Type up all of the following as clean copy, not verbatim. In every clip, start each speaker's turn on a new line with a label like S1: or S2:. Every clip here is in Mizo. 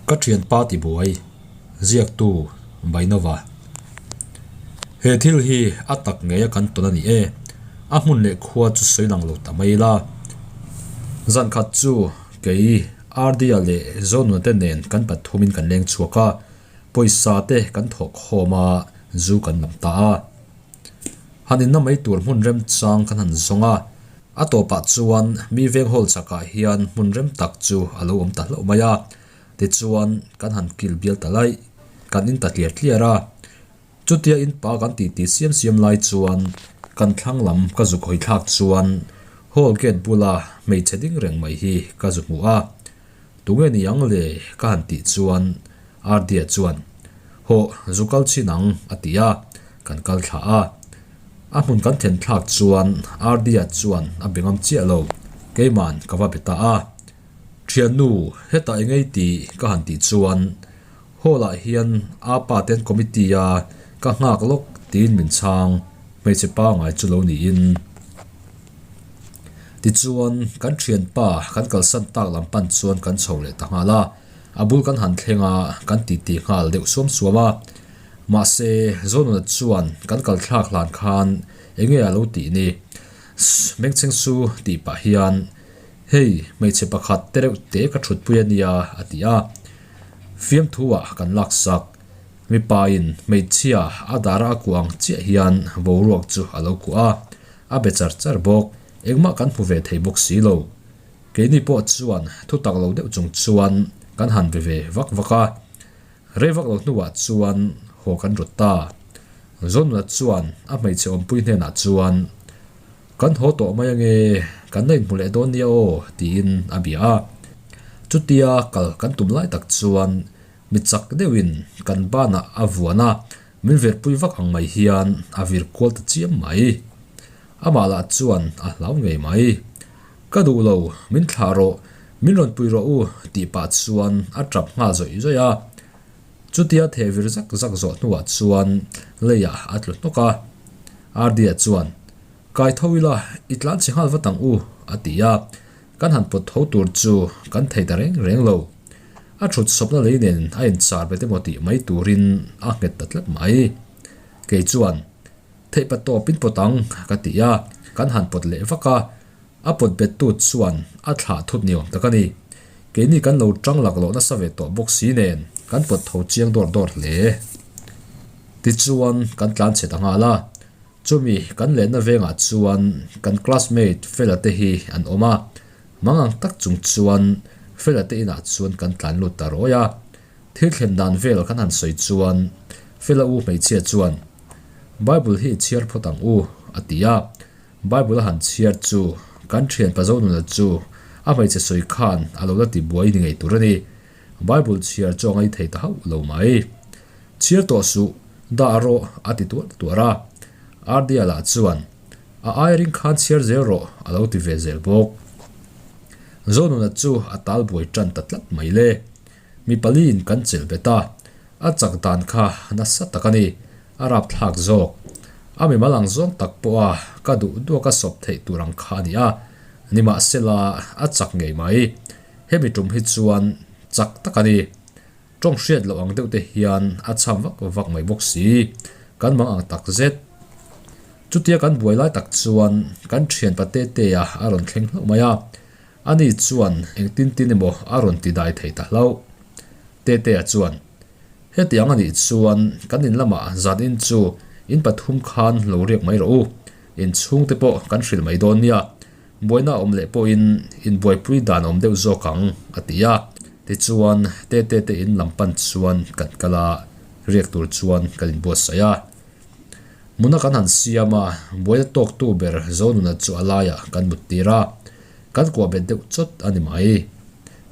S1: Ka thianpa tibuai, ziaktu Bainova. He thil hi a tak ngei a kan tawn a ni e, a hmun leh khua chu sawi lang lo ta mai ila. Zan khat chu kei Ardia leh Zonuna te nen kan pathumin kan leng chhuak a, pawisa te kan thawh khawm a, zu kan lam ta a. Han inna mai tur hmun remchang kan han zawng a, a tawpah chuan mi veng hall chakah hian hmun rem tak chu a lo awm ta hlauh mai a, tichuan kan han kil bial ta laih, kan in ta tliar tliar a. Chutia in pa kan titi siam siam lai chuan kan thlang lam ka zuk hawi thlak chuan hall gate bula hmeichhe ding reng mai hi ka zu hmu a, Tunge ni ang le? ka han tih chuan Ardia chuan, Hawh, zu kal chin ang, a ti a, kan kal thla a. A hmun kan then thlak chuan Ardia chuan a be ngam chiah lo, keiman ka va be ta a. Thiannu, hetah eng ei tih? ka han tih chuan Hall ah hian a pa ten committee a ka nghak lawk tiin min chhang, hmeichhe pangai chu lo niin. Tichuan, kan thianpa kan kalsan tak lam pan chuan kan chho leh ta nghal a, a bul kan han thleng a, kan titi nghal deuh suam suam a. Mahse, Zonuna chuan kan kal thlak hlan khan eng nge a lo tih ni? Mengcheng su tih pah hian, Hei, hmeichhe pakhat te reuh te ka thutpui a nia, a ti a. Fiamthu-ah kan laksak. Mipa in hmeichhia a dara a kuah ang chiah hian boruak chu a lo kuah a. A be char char bawk. Engmah kan hmu ve thei bawk si lo. Keini pawh chuan thu tak lo deuh chung chuan kan han be ve vak vak a. Rei vak lo hnuah chuan haw kan rawt ta. Zonuna chuan a hmeichhe awmpui hnenah chuan, Kan haw tawh mai ange, kan la inhmu leh dawn nia aw, tiin a bia a. Chutia kal kan tum lai tak chuan mi chak deuhin kan banah a vuan a, Min virpui vak ang mai hian a vir kual ta chiam mai. Amah lah chuan a hlau ngei mai. Ka duh lo, min thlah rawh, min rawn pui rawh u tih pah chuan a tap nghal zawih zawih a. Chutia theh vir zak zak zawh hnuah chuan leiah a tlu hnawk a. Ardia chuan, Kai tho ila, i tlan chhe nghal vat ang u, a ti a. Kan han pawt tho tur chu kan thei ta reng reng lo. A thut sawpna lei nen a inchar bet emaw tih mai turin a nghet ta tlat mai. Kei chuan, Theih pa tawp in pawt ang, ka ti a, kan han pawt leh vak a. A pawt bet tu chuan a thlah thut ni awm tak a ni. Keini kan lo tang laklawh nasa ve tawh bawk si nen kan pawt tho chiang dawr dawr hle. Tichuan kan tlan chhe ta nghal a. Chumi kan lehna vengah chuan kan classmate Fela te hi an awm a, mangang tak chung chuan Fela te inah chuan kan tlan lut ta rawi a. Thil thlen dan vel kan han sawi chuan Fela u hmeichhia chuan, Bible hi i chhiar phawt ang u, a ti a. Bible a han chhiar chu kan thian Pazonuna chu a hmeichhe sawi khan a lo la ti buai ni ngei tur a ni. Bible chhiar chu a ngaithei ta hauh lo mai. Chhiar tawh suh, dah rawh, a ti tuar tuar a. Ardia lah chuan, A ai ring khan chhiar zel rawh, a lo ti ve zel bawk. Zonuna chu a tal buai tan ta tlat mai le. Mi paliin kan chelh bet a, a chak dan kha nasa tak a ni, a rapthlak zawk. A mimal ang zawng tak pawha ka duh duaka sawp theih tur ang kha a ni a, nimahsela a chak ngei mai. Hemi tum hi chuan chak tak a ni. Tawng hriat loh ang deuh te hian a chham vak vak mai bawk si. Kan mang ang tak zet. Chutia kan buai lai tak chuan kan thian pa Tetea a rawn thleng hlauh mai a. Ani chuan engtin tin emaw a rawn ti dai thei ta hlauh. Tetea chuan, Hetiang a nih chuan kan in lamah zan in chu in pathum khan lo riak mai rawh u. In chhungte pawh kan hrilh mai dawn nia. Buaina awm leh pawhin inbuaipui dan awm deuh zawk ang, a ti a. Tichuan, Tete te in lam pan chuan kan kal a, riak tur chuan kan inbuatsaih a. Muna kan han siam a, buaina tawktu ber Zonuna chu a laiah kan mut tir a, kan kuah bet deuh chawt a ni mai.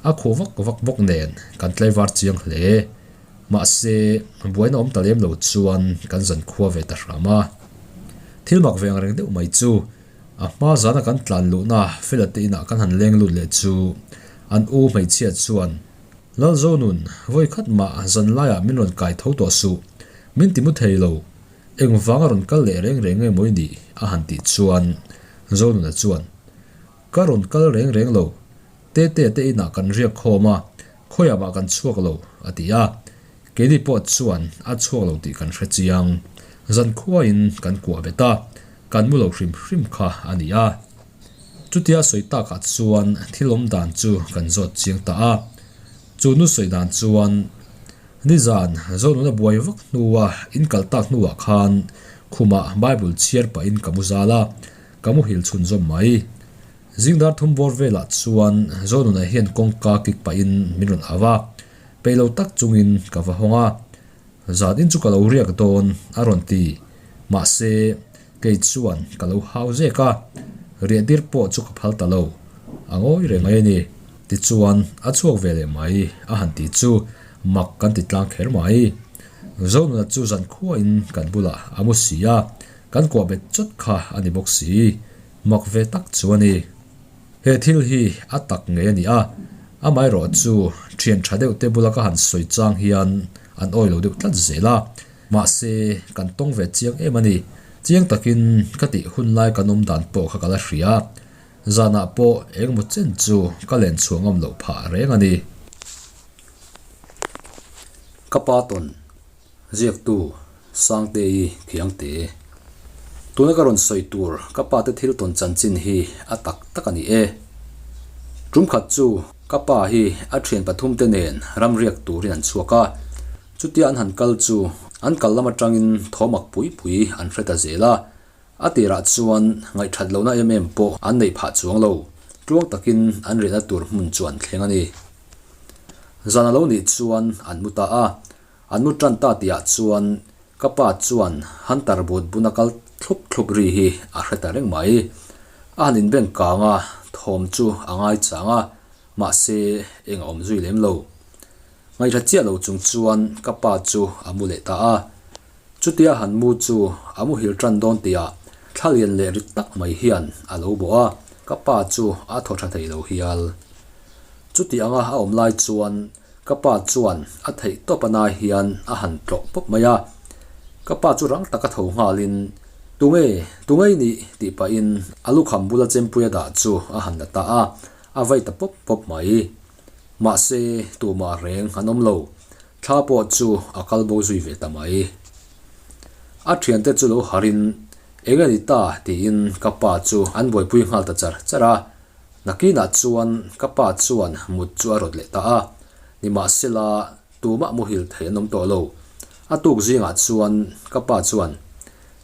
S1: A khuh vak vak bawk nen kan tlaivar chiang hle. Mahse, buaina awm ta lem lo chuan kan zankhua ve ta hram a. Thil mak ve ang reng deuh mai chu A hma zana kan tlan luhna Fela te inah kan han leng lut leh chu an u hmeichhia chuan, Lalzonun, vawi khat mah zan laiah min rawn kai tho tawh suh, min ti mu thei lo, engvanga rawn kal leh reng reng nge maw i nih? a han tih chuan Zonuna chuan, Ka rawn kal reng reng lo, Tetea te inah kan riak khawm a. Khawiah mah kan chhuak lo, a ti a. Keini pawh chuan a chhuak lo tih kan hre chiang. Zankhuain kan kuah bet a, kan mu lo hrim hrim kha a ni a. Chutia sawi takah chuan thil awm dan chu kan zawt chiang ta a. Chu nu sawi dan chuan nizan Zonuna buai vak hnua in kal tak hnuah khan khumah Bible chhiar pahin ka mu zal a, ka muhil chhunzawm mai. Zingdar thum bawr velah chuan Zonuna hian kawngka kik pahin min rawn au a, peih lo tak chungin ka va hawng a. Zan in chu ka lo riak dawn a rawn ti. Mahse, kei chuan ka lo hau zek a, riah dir pawh chu ka phal ta lo. A ngawi reng mai a ni. Tichuan, a chhuak ve leh mai a han ti chu mak kan ti tlang kher mai. Zonuna chu zan khuain kan bulah a mu si a, kan kuah bet chawt kha a ni bawk si. Mak ve tak chu a ni. He thil hi a tak ngei a ni a, amaherawh chu thian tha deuh te bula ka han sawi chang hian an awi lo deuh tlat zel a, mahse kan tawng ve chiang em a ni. Chiang takin ka tih hun lai kan awm dan pawh kha ka la hria, zanah pawh engemaw chen chu ka len chhuah ngam loh phah reng a ni. Ka pa tawn Ziaktu, Sangtei Khiangte. Tuna ka rawn sawi tur ka pa te thil tawn chanchin hi a tak tak a ni e. Tum khat chu ka pa hi a thian pathum te nen ram riak turin an chhuak a, chutia an han kal chu an kal lam atangin thawmak pui pui an hre ta zel a, a tirah chuan ngaihthat lohna em em pawh an neih phah chuang lo, tluang takin an riahna tur hmun chu an thleng a ni. Zan a lo nih chuan an mu ta a, An nu tan ta tihah chuan ka pa chuan Hunter but buna kal thlup thlup ri hi a hre ta reng mai. A han inbeng kang a, thawm chu a ngai chang a, mahse eng a awm zui lem lo. Ngaihhla chiah lo chung chuan ka pa chu a mu leh ta a. Chutia han mu chu a muhil tan dawn tihah thla lian leh rit tak mai hian a lo bawh a, ka pa chu a thaw tha thei lo hial. Chuti anga a awm lai chuan Ka pa chuan a theih tawp a nai hian a han tlawh pawp mai a. Ka pa chu rang taka tho nghalin, Tunge, tunge i nih? tih pahin a lukham bula chempui a dah chu a han la ta a, a vai ta pawp pawp mai. Mahse, tumah reng an awm lo. Thla pawh chu a kal bo zui ve ta mai. A thiante chu lo harin, Eng a ni ta? tiin ka pa chu an buaipui nghal ta char char a. Nakinah chuan ka pa chuan mut chu a rawt leh ta a, nimahsela tumah muhil thei an awm tawh lo. A tuk zingah chuan ka pa chuan,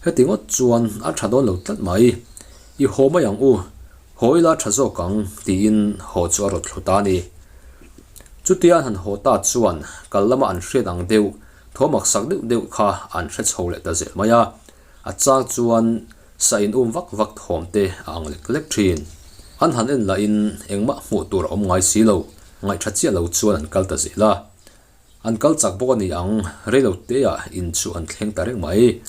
S1: Heti ngawt chuan a tha dawn lo tlat mai, i haw mai ang u, haw ila tha zawk ang, tiin haw chu a rawt thlu ta a ni. Chutia an han haw ta chuan kal lama an hriat ang deuh, thawmak sak deuh deuh kha an hre chho leh ta zel mai a. A chang chuan sa in um vak vak thawm te a ang lek lek thin. An han en lahin engmah hmuh tur a awm ngai si lo, ngaihṭha chiah lo chuan an kal ta zel a. An kal chak bawk a ni ang, reilo teah in chu an thleng ta reng mai.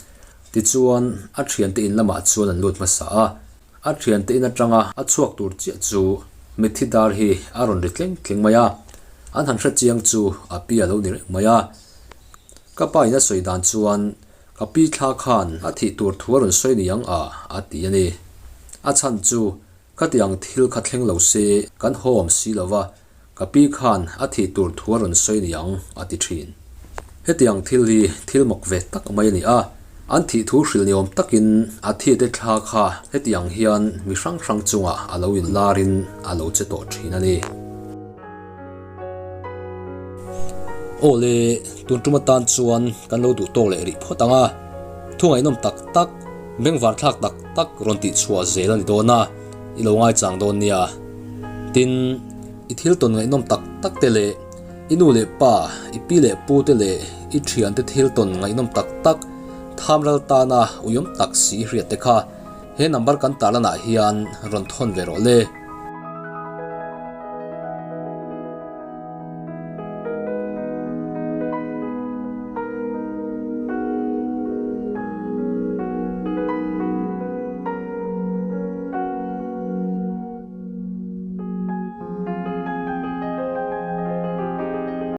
S1: Tichuan, a thiante in lamah chuan an lut hmasa a, a thiante in atanga a chhuak tur chiah chu mitthi dar hi a rawn ri tleng tleng mai a. An han hre chiang chu a pi a lo ni reng mai a. Ka pa in a sawi dan chuan Ka pi thla khan a thih tur thu a rawn sawi ni ang a, a ti a ni. A chhan chu khati ang thil kha thleng lo se kan haw awm si lo va, ka pi khan a thih tur thu a rawn sawi ni ang, a ti thin. Heti ang thil hi thil mak ve tak mai a ni a, an thih thu hrilh ni awm takin a thite thla kha heti ang hian mi hrang hrang chungah a lo inlarin a lo che tawh thin a ni. Aw le, tun tum atan chuan kan lo duh tawk leh rih phawt ang a, thu ngaihnawm tak tak, bengvar thlak tak tak rawn tih chhuah zel a ni dawn a, i lo ngaichang dawn nia. Tin, i thil tawn ngaihnawm tak tak te leh i nu leh pa, i pi leh pu te leh i thian te thil tawn ngaihnawm tak tak tham ral tana uiawm tak si hriat te kha he number kan tarlanah hian rawn thawn ve rawh le.